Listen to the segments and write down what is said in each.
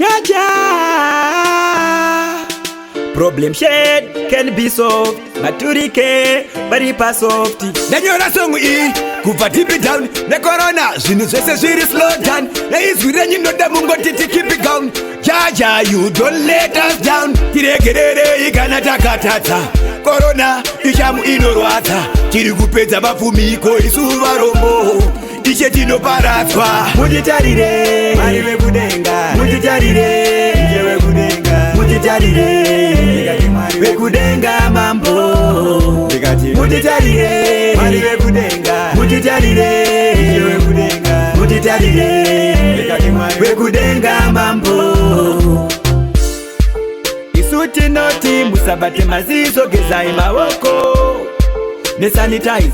Jah Jah. Problem shared can be solved. Maturike vari pasoft. Ndanyora song iyi kubva deep down. Necorona zvinhu zvese zviri slow down. Neizwi renyu ndoda mungoti tikeep it down. Jah Jah, you don't let us down. Tiregererei kana takatadza. Korona ishamu inorwadza. Tiri kupedza mapfumiko isu varombo. Ishe, tinoparadzwa. Mutitarire, Mwari vekudenga. Mutitarire, Ishe wekudenga. Mutitarire, wekudenga mambo. Mutitarire, Mwari vekudenga. Mutitarire, Ishe wekudenga. Mutitarire, wekudenga mambo. Isu tinoti musabate maziso, gezai maoko nesanitizer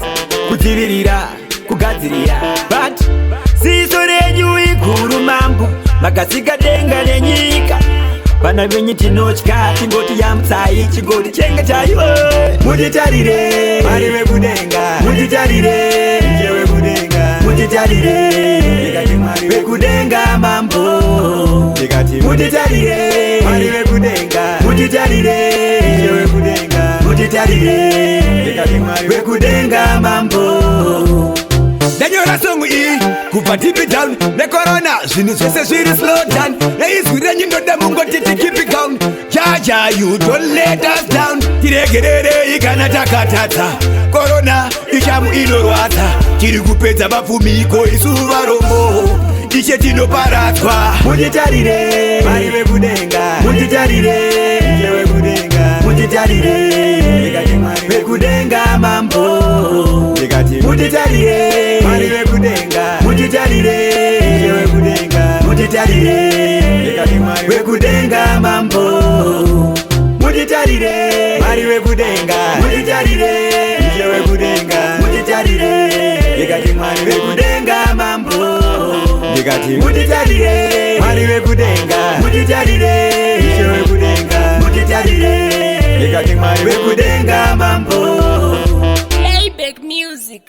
kudzivirira kugadzirira. But ziso renyu iguru mambo, makasika denga nenyika. Vana venyu tinotya, tingoti yamutsai, chingoti chengetaiwe. Mutitarire, Mwari vekudenga. Mutitarire, Ishe wekudenga. Mutitarire, wekudenga mambo. Mutitarire, Mwari vekudenga. Mutitarire, Ishe wekudenga. Mutitarire, wekudenga mambo. Ndanyora song iyi kubva deep down. Necorona zvinhu zvese zviri slow down. Neizwi renyu ndoda mungoti tikeep it down. Jah Jah, you don't let us down. Tiregererei kana takatadza. Korona ishamu inorwadza. Tiri kupedza mapfumiko isu varombo. Ishe, tinoparadzwa. Mutitarire, Mwari vekudenga. Mutitarire, Ishe wekudenga. Mutitarire, wekudenga mambo. Mutitarire, Mwari vekudenga. Mutitarire, Ishe wekudenga. Mutitarire, wekudenga mambo. Mutitarire, Mwari wekudenga. Mutitarire, Ishe wekudenga. Mutitarire, wekudenga mambo. Mutitarire, Mwari wekudenga. Mutitarire, Ishe wekudenga. Mutitarire, wekudenga mambo. Playback music.